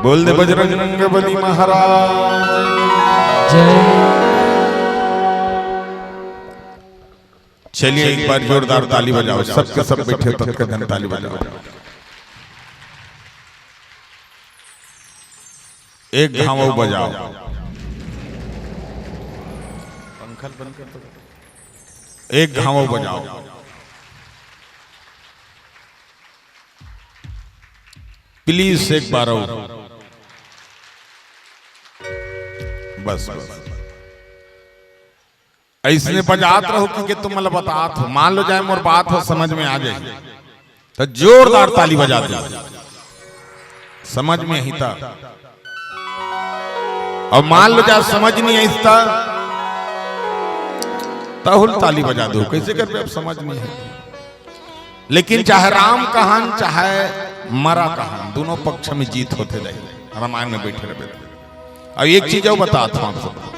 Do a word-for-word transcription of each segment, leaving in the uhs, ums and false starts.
बोल दे बजरंग बली महाराज। जय। चलिए, एक बार जोरदार ताली बजाओ, सबके सब बैठे तक के जन ताली बजाओ। एक घाव बजाओ, पंखा बंद कर दो। एक घाव बजाओ प्लीज, एक बार और। बस, बस। ऐसने बजात रहो कि, कि तुम मतलब बतात हो, मान लो जाए मोर बात हो समझ में आ जाए, तो जोरदार ताली बजा दो, समझ में ही था। और मान लो जाए समझ नहीं आई था, तहुल ताली बजा दो। कैसे करबे, अब समझ नहीं है। लेकिन चाहे राम कहन, चाहे मरा कहन, दोनों पक्ष में जीत होते रहे। रामायण में बैठे रहे। अब एक चीज और बतात हूं आप सबको,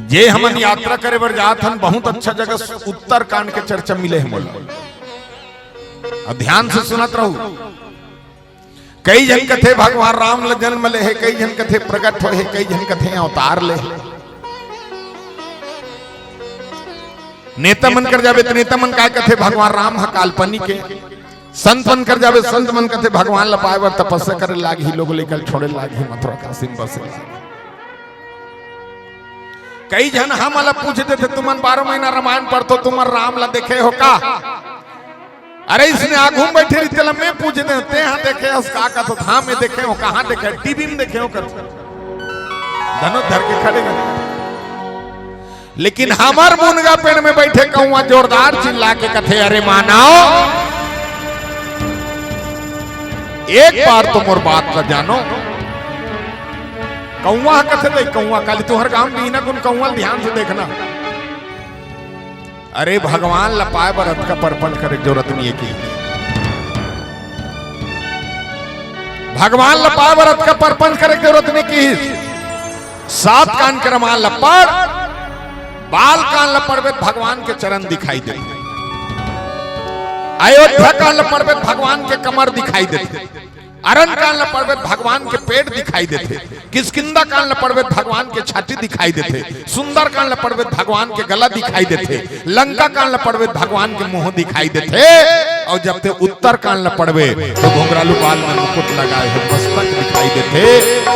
जे हमन यात्रा करे बर जात हन, बहुत अच्छा जगह उत्तरकांड के चर्चा मिले हे मोला। अब ध्यान से सुनत रहू। कई झन कथे भगवान राम ल जन्म ले हे, कई झन कथे प्रकट होए हे, कई झन कथे अवतार ले हे। नेता मन कर जाबे त नेता मन काय कथे, भगवान राम ह काल्पनिक हे। संत मन कर जाबे, संत मन कथे भगवान ल पाए बर तपस्या करे लागही, लोग लइका ल छोड़े लागही, मथुरा काशी में बसे लागही। कई झन हमन ल पूछ देथे, तुमन बारह महीना रामायण पढ़थो, तुमन राम ल देखे हो का? अरे, इसने आगू में बैठे रही, तेला मैं पूछ दे, ते हां देखे हस का कथो, हां मैं देखे हो, कहां देखे, टीवी में देखे हो कथो। धनुष धर के खड़े कर। लेकिन हमर मुनगा पेड़ में बैठे कौआ जोरदार चिल्ला के कथे, अरे मानव, एक बार तो मोर बात ल जानो। कौआ कथे दे, कौआ काली तुहर गांव दीना गुन कौआ ध्यान से देखना। अरे भगवान ल पाए बर अतका परपंच करे के जरूरत नहीं हे कि, भगवान ल पाए बर अतका परपंच करे के जरूरत नहीं कि। सात कांड के रामायण ल पढ़, बाल कांड ल पढ़बे त भगवान के चरण दिखाई देथे, अयोध्या कांड ल पढ़बे त भगवान के कमर दिखाई देथे, अरण्य कांड ल पढ़बे त भगवान के पेट दिखाई देथे, किष्किंधा कांड ल पढ़बे त भगवान के छाती दिखाई देथे, सुंदर कांड ल पढ़बे त भगवान के गला दिखाई देथे, लंका कांड ल पढ़बे त भगवान के मुंह दिखाई देथे, अउ जब ते उत्तर कांड ल पढ़बे त घुंघरालू बाल में मुकुट लगाए हे मस्तक दिखाई देथे।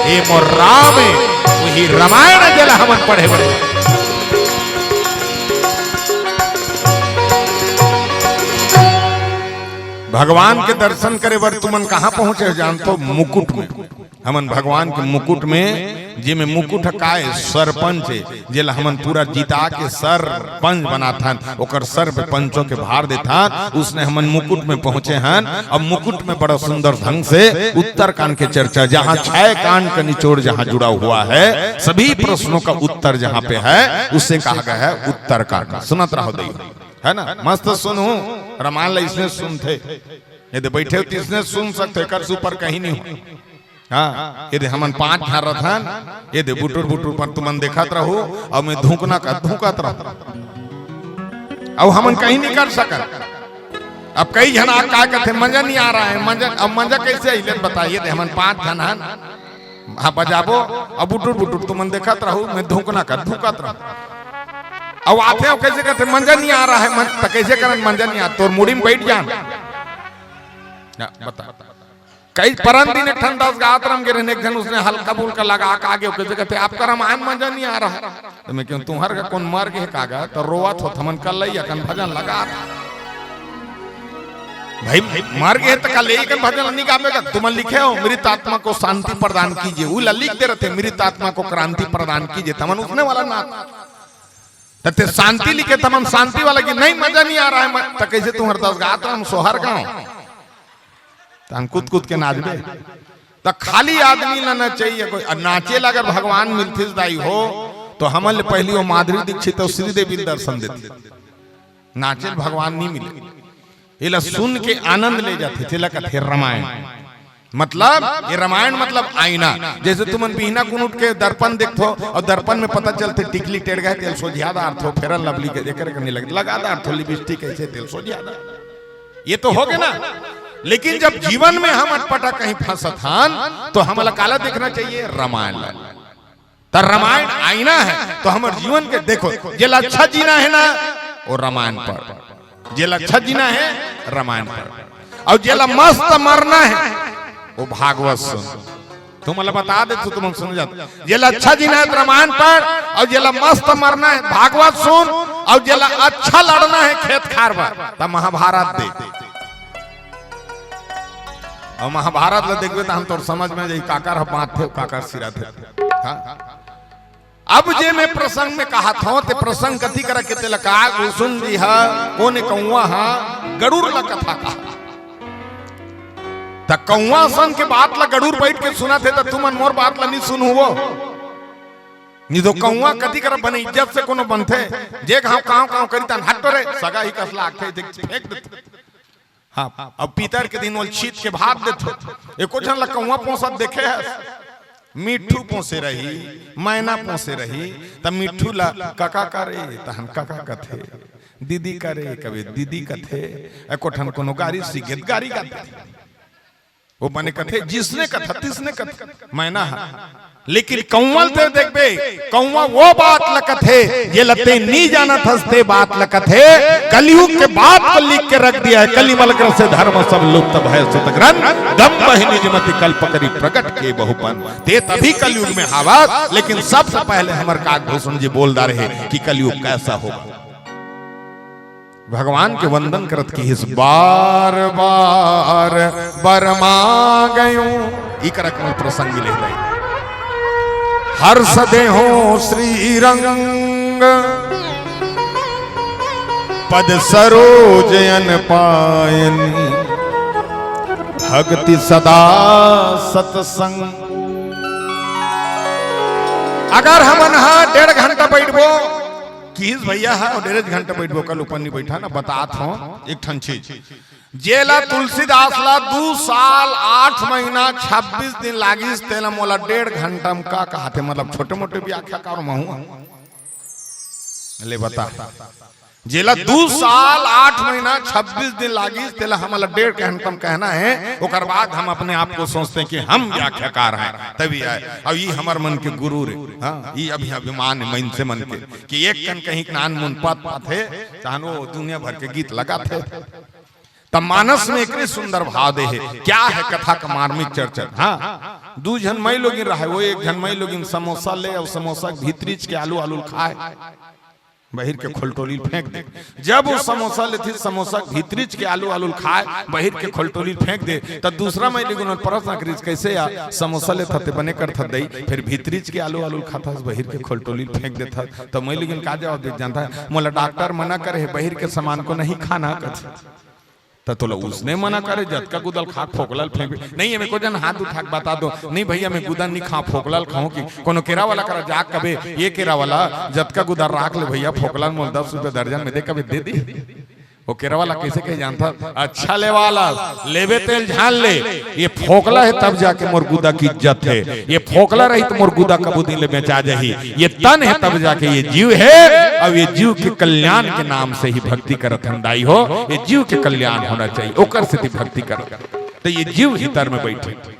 ए मोर राम हे, वही रामायण जेला हमन पढ़े बर। भगवान के दर्शन करे बर तुमन कहां पहुंचे हो जानथो? मुकुट में। हमन भगवान के मुकुट में, जेमे मुकुट ह काय, सरपंच हे, जेला हमन पूरा जिता के सरपंच बनाथन, ओकर सर पे पंचों के भार देथन, उसने हमन मुकुट में पहुंचे हन। अब मुकुट में बड़ा सुंदर ढंग से उत्तरकांड के चर्चा, जहां छह कांड का निचोड़ जहां जुड़ा हुआ है, सभी प्रश्नों का उत्तर जहां पे है, उसे कहा गया है उत्तरकांड। सुनत रहो दई, है ना? मस्त सुनहू, रामायण ला इसने सुनथे, ये दे बैठे हो, इसने सुन सकते, एकर से ऊपर कहीं नहीं हो। हां, ये दे हमन पांच घर रथन, ये दे बुटुर बुटुर पर तुमन देखत रहो, अउ मैं धूकना का धूकत रहो, अउ हमन कहीं नहीं कर सकत। अब कई झन आ का कहते, मजा नहीं आ रहा है, मजा, अब मजा कैसे आई, ले बताइए, दे हमन पांच झन हन, हां बजाबो, अब बुटुर बुटुर तुमन देखत रहो, मैं धूकना का धूकत रहो। अब आथे हो कैसे कहते, मजा नहीं आ रहा है, मन, त कैसे करन मजा नहीं आ, तोर मुड़ी में बैठ जान। ना, बता। कई परन दिन एक ठन दस गात रम गे रहन, एक झन उसने हल्का बुल्का लगा के आगे, ओके कहते, "आपका रामायण मजा नहीं आ रहा।" त मैं कहूं, "तुम्हर का कौन मर गे हे का गा? त रोवत हो, हमन कल लई अकन भजन लगात। भाई, मर गे हे त कल लई अकन भजन नहीं गाबे का?" तुमन लिखे हो, "मृत आत्मा को शांति प्रदान कीजिए।" उला लिख दे रहते, "मृत आत्मा को क्रांति प्रदान कीजिए।" तमन उसने वाला ना, त ते शांति लिखे, तमन शांति वाला की नहीं, मजा नहीं आ रहा है, मैं, त कैसे तुम्हर दस गात रम सोहर गांव? तहन कूद कूद के नाचबे। त खाली आदमी ला ना चाहिए कोई। अउ नाचे ला अगर भगवान मिलथिस दाई हो, तो हमन ले पहली वो माधुरी दीक्षित अउ श्रीदेवी ल दर्शन देती। नाचे ल भगवान नहीं मिले। एला सुन के आनंद ले जाथे, तेला कथे रामायण। मतलब, ये रामायण मतलब आईना। जैसे तुमन बिहना कुन उठ के दर्पण देखथो अउ दर्पण में पता चलथे टिकली टेढ़ गे हे, तेल सोझिया डारथो, Fair and Lovely के जेकर के नहीं लगे, लगा डारथो, लिपस्टिक ऐसे तेल सोझिया डार। ये तो हो गे ना। लेकिन जब जीवन में हम अटपटा कहीं फंसत हन, तो हमला काला देखना चाहिए? रामायण ला। त रामायण आईना हे, तो हमर जीवन के देखो, जेला अच्छा जीना हे ना, वो रामायण पढ़। जेला अच्छा जीना हे, रामायण पढ़। अउ जेला मस्त मरना हे, वो भागवत सुन। तुमला बता देथों, तुमन सुन जात। जेला अच्छा जीना हे, त रामायण पढ़, अउ जेला मस्त मरना हे, भागवत सुन, अउ जेला अच्छा लड़ना हे खेत खार बर, त महाभारत देख। अउ महाभारत ला देखबे, त हम तोर समझ में आ जाही, काकर ह बांचथे, काकर सिराथे। हाँ? अब जे मैं प्रसंग में कहत हंव, ते प्रसंग कति करा के तेला का, गुसुन जी ह, कोन ए कौवा ह, गरुड़ ला कथा कहा। त कौवा सन के बात ला गरुड़ बइठ के सुनत हे, त तुमन मोर बात ला नी सुनहू वो। नी तो कौवा कति करा बने इज्जत से कोनो बनथे, जे घांव कांव कांव करी तहान हट रे, सगा ही कस लागथे, देख फेंक देथे। हाँ, अब पितर के दिन ओला छीत के भात देथों। एको झन ला कौवा पोंसत देखे हस? मिट्ठू पोंसे रही, मैना पोंसे रही, त मिट्ठू ला कका करे, तहन कका कथे, दीदी करे, कबे दीदी कथे, एको ठन कोनो गारी सीखे त गारी गाथे। वो बने कथे, जिसने कथा, तिसने कथा, मैना हा। लेकिन कौवा ल ते देखबे, कौवा वो बात ल कथे, जेला ते नी जानत हस, ते बात ल कथे। कलयुग के बात को लिख के रख दिया है, कलिमल ग्रसे धर्म सब लुप्त भए सुत ग्रंथ, दम्भ ही निज मति कल्प करी प्रगट किए बहुपंथ। ते तभी कलयुग में हावस, लेकिन सबसे पहले हमर काकभूषण जी बोल डारे हे कि कलयुग कैसा होगा। भगवान के वंदन करत किहिस, बार बार बरमा गयो। ई करा के प्रसंग ले ले। हर्ष देहो श्री रंग, पद सरोज अन पायन, भक्ति सदा सत्संग। अगर हमन हा डेढ़ घंटा बैठबो, किहिस भैया हा, डेढ़ घंटा बैठबो, कल ऊपर नहीं बैठा ना, बतात हंव एक ठन चीज। जेला तुलसीदास ला दू साल आठ महीना छब्बीस दिन लागिस, तेला मोला डेढ़ घंटा में का कहाथे, मतलब छोटे मोटे व्याख्याकार महूं। ले बता, जेला दू साल आठ महीना छब्बीस दिन लागिस, तेला हमला डेढ़ घंटा में कहना हे, ओकर बाद हम अपने आप को सोचते हैं कि हम व्याख्याकार हैं, तभी आए। अब ई हमर मन के गुरु रे, हाँ, ई अभी अभिमान हे मनसे मन के, कि एक कन कहीं नान मुन पत पाथे, तहन वो दुनिया भर के गीत लगाथे। त मानस में एकरे सुंदर भाव दे हे। क्या है कथा का मार्मिक चर्चा? हाँ, दू झन मई लोगिन रहे, वो एक झन मई लोगिन समोसा ले अउ समोसा के भीतरीच के आलू आलू खाए, बहिर के खोलटोली फेंक दे। जब वो समोसा लेथे, समोसा के भीतरीच के आलू आलू खाए, बहिर के खोलटोली फेंक दे, त दूसरा मई लोगिन प्रश्न करिस, कैसे या समोसा लेथा ते बने करथा दई, फिर भीतरीच के आलू आलू खाथा, बहिर के खोलटोली फेंक देथा? त मई लोगिन का जवाब दे जानथा? मोला डॉक्टर मना करे हे, बहिर के सामान को नहीं खाना कथे। त तोला उसने मना करे, जतका गुदा ल खा, फोकला ल फेंक। नहीं, एमे को झन हाथ उठा के बता दो, नहीं भैया, मैं गुदा नहीं खा, फोकला ल खाहूं। कि कोनो केरा वाला करा जा कबे, ये केरा वाला, जतका गुदा राख ले भैया, फोकला ल मोला दस रुपया दर्जन में दे, कबे दे दी। वो केरा वाला कैसे कहे जानथा? अच्छा लेवा ला, लेबे तेला झन ले, ये फोकला हे तब जाके मोर गुदा के इज्जत हे, ये फोकला रही त मोर गुदा कभू दिन ले बेचा जाही। ये तन हे तब जाके ये जीव हे, अउ ये जीव के कल्याण के नाम से ही भक्ति करत हन दाई हो। ये जीव के कल्याण होना चाहिए, ओकर सेती भक्ति करत। त ये जीव भीतर में बैठे।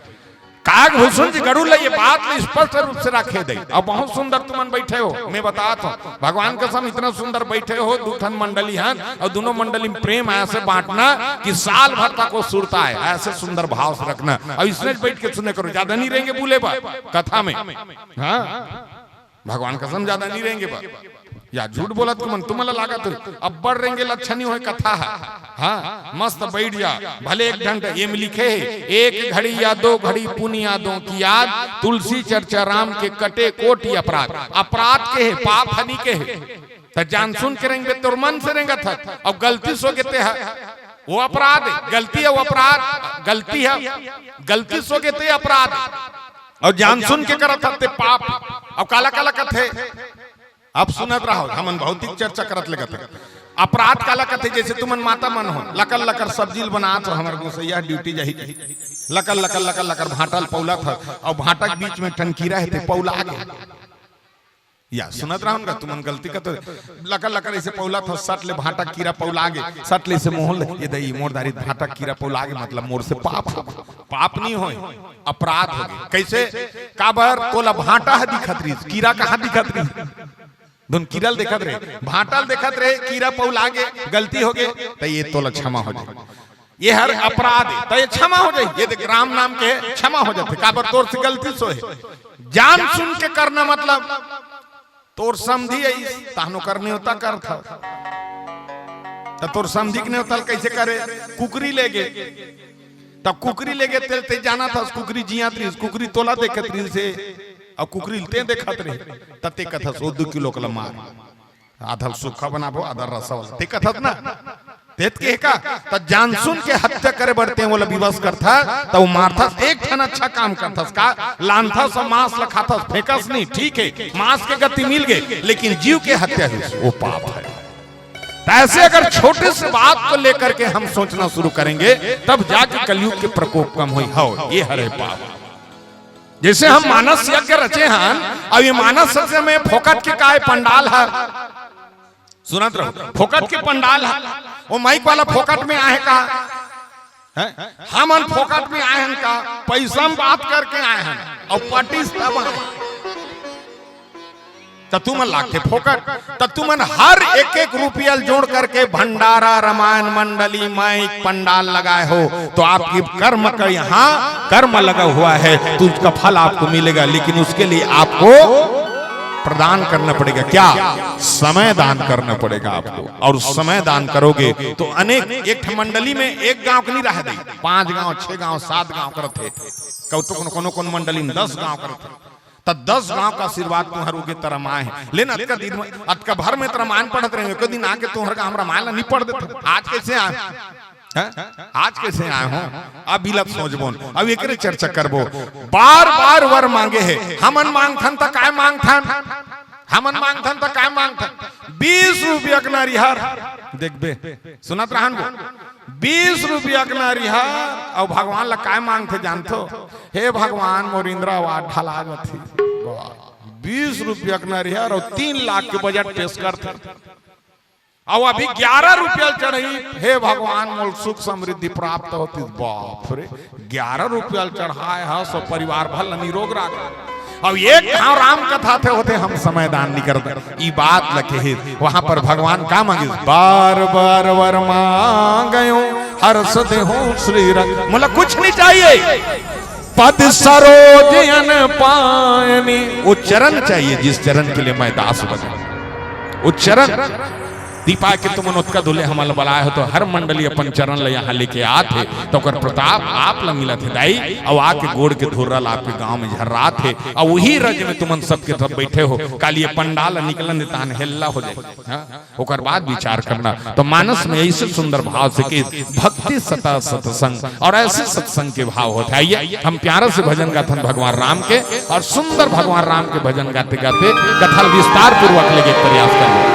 काकभूषण जी गरुड़ ला ये बात ला स्पष्ट रूप से रखे दे। अब बहुत सुंदर तुमन बैठे हो, मैं बतात हंव, भगवान कसम इतना सुंदर बैठे हो, दू ठन मंडली हन अउ दूनों मंडली में प्रेम ऐसे बांटना कि साल भर तक वो सुरता हे, ऐसे सुंदर भाव से रखना। अउ इसने बैठ के सुने करो, ज्यादा नहीं रहेंगे बोले बा कथा में। हाँ, भगवान कसम ज्यादा नहीं रहेंगे बा। या झूठ बोलत तुमन, तुमन ला लागत हो, अब्बड़ रेंगे ल अच्छा नहीं होय कथा ह। हाँ, मस्त बैठ जा, भले एक घंटा। एमे लिखे हे, एक घड़ी या दो घड़ी पुनि यादों की याद, तुलसी चर्चा राम के कटे कोटि अपराध। अपराध के हे, पाप हनी के हे। त जान सुन के रेंगबे, तोर मन से रेंगत ह, अउ गलती से होगे ते ह, वो अपराध हे। गलती अउ अपराध, गलती हे, गलती से होगे ते अपराध हे, अउ जान सुन के करत ह ते पाप। अउ काला काला कथे, अब सुनत रहो, हमन भौतिक चर्चा करत लगत हन। अपराध काला कथे? जैसे तुमन माता मन हो, लकर लकर सब्जी ल बनात हो, हमर गोसैया ड्यूटी जाही, लकर लकर लकर लकर भांटा ल पौलत ह, अउ भांटा के बीच में ठन कीरा हे ते पौला गे। या सुनत रहन गा, तुमन गलती का तो लकर लकर ऐसे पौला था, सट ले भांटा कीरा पौला गे, सट ले से मोहन ले, ये दई मोर दारी भांटा कीरा पौला गे, मतलब मोर से पाप हो, पाप नहीं होय, अपराध हो गे। कैसे? काबर तोला भांटा ह दिखत रहिस, कीरा कहाँ दिखत रहिस? धुन कीरा ल देखत रहे, भांटा ल देखत रहे, कीरा पौला गे, गलती हो गे, त ये तोला क्षमा हो जाए। ये हर अपराध है, त ये क्षमा हो जाए। ये देख, राम नाम के है, क्षमा हो जाते। काबर? तोर से गलती सो है। जान सुन के करना मतलब तोर समधी है, इस तहनो कर नेवता कर था। त तोर समधी के नेवता ल कैसे करे? कुकरी ले गे, त कुकरी ले गे, तेल ते जाना था, कुकरी जियात रहिस, कुकरी तोला देखत रहिस से, अब कुकरी ल ते देखत रहे, त ते कथस, "ओ दू किलो के ल मार, आधा ल सूखा बनाबो, आधा ल रसा वाला।" ते कथस ना, तेत के का? त जान सुन के हत्या करे बर ते ओला विवश करथा, त वो मारथस, एक ठन अच्छा काम करथस का? लानथस अउ मांस ल खाथस, फेंकस नहीं, ठीक है, मांस के गति मिल गए, लेकिन जीव के हत्या हुई, वो पाप है। त ऐसे अगर छोटे से बात को लेकर के हम सोचना शुरू करेंगे, तब जाके कलयुग के प्रकोप कम होई। हव, ये हरे पाप। जैसे हम मानस यज्ञ रचे हन, अब ये मानस यज्ञ में फोकट के काय पंडाल है? सुनत रहो, फोकट के पंडाल है, वो माइक वाला फोकट में आहे का? हैं? हमन फोकट में आए हन का? पैसा में बात करके आए हन, अउ पटिस तब आए। त तुमन लागथे फोकट, त तुमन हर एक एक रुपया ल जोड़ करके भंडारा, रामायण मंडली, माइक, पंडाल लगाए हो, तो आपकी कर्म का यहाँ कर्म लगा हुआ है, तो उसका फल आपको मिलेगा, लेकिन उसके लिए आपको प्रदान करना पड़ेगा। क्या? समय दान करना पड़ेगा आपको। और समय दान करोगे तो अनेक, एक ठे मंडली में एक गांव के नहीं रह दे, पांच गांव, छह गांव, सात गांव करत है, कौ तो कोनो कोनो कोनो मंडली में दस गांव करत है। त दस गांव का आशीर्वाद तुम्हारे उगे त रामायण है। लेकिन अतका दिन में, अतका भर में त रामायण पढ़त रहे, एक दिन आके तुम्हारे गांव रामायण ला नहीं पढ़ देते। आज कैसे आए? हैं? आज कैसे आए हो? अब बिलत सोचबोन, अब एकरे चर्चा करबो। बार बार वर मांगे है, हमन मांगथन त काय मांगथन? हमन मांगथन त काय मांगथन? बीस रुपया के नरिहर। देखबे, सुनत रहन वो, बीस रुपया के नरिहर, अउ भगवान ला काय मांगथे जानथो? "हे भगवान, मोर इंदिरा आवास ढला जाथे।" वाह, बीस रुपया के नरिहर अउ तीन लाख के बजट पेश करथे। अउ अभी ग्यारह रुपया चढ़ही, "हे भगवान, मोर सुख समृद्धि प्राप्त होती।" बाप रे, ग्यारह रुपया चढ़ाए ह, सब परिवार भर ल निरोग राख। अब एक घाव राम कथा थे होते, हम समय दान नहीं करते। ई बात लखे हे, वहां पर भगवान का मांगिस? "बार बार वर मांगयो, हर्ष देहु श्री रंग।" मोला कुछ नहीं चाहिए, पद सरोज अन पायनी। वो चरण चाहिए, जिस चरण के लिए मैं दास बना। वो चरण दीपा के तुमन ओतका दुले हमन ल बलाए हो, तो हर मंडली अपन चरण ल यहाँ लेके आत हे, तो ओकर प्रताप आप ल मिलत हे दाई, अउ आके गोड़ के धुर्रा ल आपके गांव में झर्रात हे, अउ वही रज में तुमन सबके सब बैठे हो। काली ये पंडाल निकलन दे, तहन हेल्ला हो जाए। हाँ? ओकर बाद विचार करना। तो मानस में ऐसे सुंदर भाव से कि भक्ति सता सत्संग, और ऐसे सत्संग के भाव होते। आइए, हम प्यारा से भजन गाथन भगवान राम के, और सुंदर भगवान राम के भजन गाते गाते कथा विस्तार पूर्वक लेके प्रयास करेंगे।